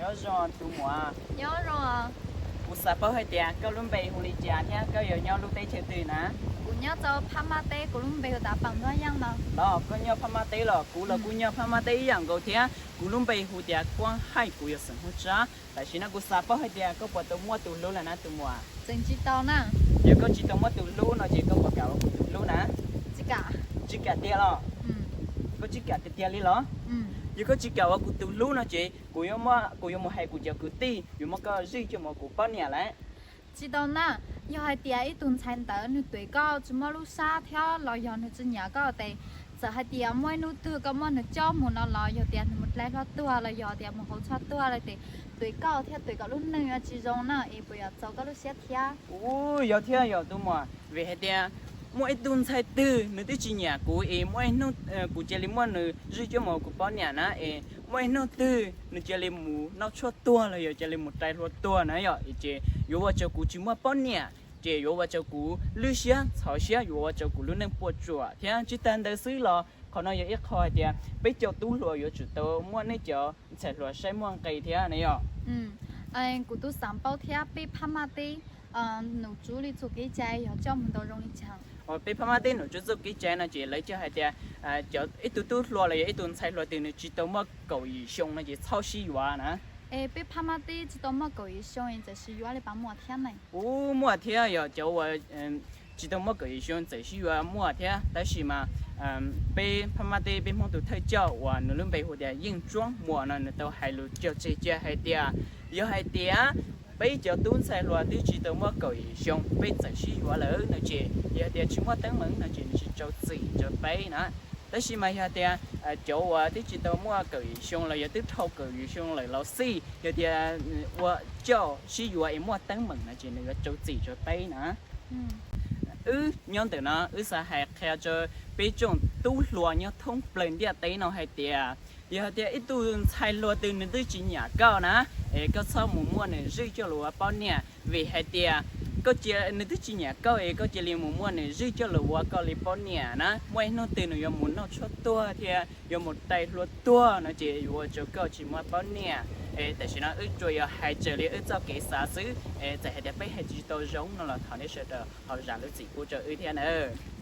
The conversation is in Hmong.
Nyob zoo tus muam. Nyob zoo. Kuv xav paub hais tias koj lub npe hu li cas thiab koj yog nyob lub teb chaws twg na? Kuv nyob rau Phab Mab teb, kuv lub npe hu tas Pam Ntuab Yeej no. Los koj nyob Phab Mab teb los kuv los kuj nyob Phab Mab teb ib yam nkaus thiab. Kuv lub npe hu tias Kuab Haij, kuv yog xeem Hoob Tsab. Tam sim no kuv xav paub hais tias koj puas tau muaj tus hlub lawm na tus muam? Tseem tsis tau na. Yog koj tsis tau muaj tus hlub no ces koj puas kam ua kuv tus hlub na? Tsis kam tiag los? Koj tsis kam tiag tiag li los? Yog koj tsis kam ua kuv tus hlub no ces kuv, kuv yuav mus hais kuv cov kwv tij yuav muab koj zij coj mus ua kuv poj niam lawm. Tsis tau na. Yog hais tias ib tug ntxhais ntawd nws tuav koj tsis muaj lub sab thiab los yog nws tsis nyiam koj ces txawm hais tias muaj ib hnub twg koj muab nws coj mus no los yog tias nws mus dai hlua tuag los yog tias mus hauv tshuaj tuag lawm ces tuav koj thiab tuav koj lub neej tsis zoo na, es puas yuav txaus koj lub siab thiab? Ub, yog thiab yog tus muam, vim hais tias muaj ib tug ntxhais twg nws twb tsis nyiam kuv es muaj ib hnub kuv cia li muab nws zij coj mus ua kuv poj niam na es muaj ib hnub twg nws cia li mus noj tshuaj tuag los yog cia li mus dai hlua tuag na yom, ces yuav ua rau kuv tsis muaj poj niam, ces yuav ua rau kuv lwj siab ntxhov siab, yuav ua rau kuv lub neej puas tsuam thiab. Tsis tas ntawd xwb los qhov no yog ib qho hais tias peb cov tub hluas yuav tsum tau muaj nej cov ntxhais hluas saib muaj nqis thiab na yom. Kuv tus xav paub thiab peb Phab Mab teb num tswv li txuj kev cai yog coj mus ntaus zoo li cas? Peb Phab Mab teb num tswv txuj kev cai no ces lawv coj hais tias cov ib tug tub hluas los yog ib tug ntxhais hluas twg nws tsis tau muaj kaum yim xyoo no ces txhob sib yuav na. Es peb Phab Mab teb tsis tau muaj kaum yim xyoo es txawm sib yuav li puas muaj thiab ne? Ub, muaj thiab, yog cov uas tsis tau muaj kaum yim xyoo txawm sib yuav muaj thiab, tab sis mas peb Phab Mab teb peb Hmoob tus thawj coj uas nws lub npe hu tias Yeej Tsuab Muas no nws tau hais lus cog tseg cia hais tias yog hais tias peb cov tub ntxhais hluas twb tsis tau muaj kaum yim xyoo peb txawm sib yuav lawm no ces yog tias tsis muaj teeb meem no ces nws tsis rau txim rau peb na. Tab sis mas yog tias cov uas twb tsis tau muaj kaum yim xyoo los yog twb dhau kaum yim xyoo lawm los xij, yog tias ua coj sib yuav es muaj teeb meem no ces nws yuav rau txim rau peb na. Wb nyob ntawm no wb xav hais qhia rau peb tsoom tub hluas nyob thoob plaws ntiaj teb no hais tias yog hais tias ib tug ntxhais hluas twg nws twb tsis nyiam koj na, es koj txhob mus muab nws zij coj los ua poj niam, vim hais tias koj cia, nws twb tsis nyiam koj es koj cia li mus muab nws zij coj los ua koj li poj niam na, muaj ib hnub twg nws yuav mus noj tshuaj tuag thiab yuav mus dai hlua tuag no ces yuav ua rau koj tsis muaj poj niam. Es tam sim no wb tsuas yog hais raws li wb txoj kev xav xwb, es txawm hais tias peb hais tsis tau zoo no los thov nej sawv daws ho zam lub txim pub rau wb thiab nawb.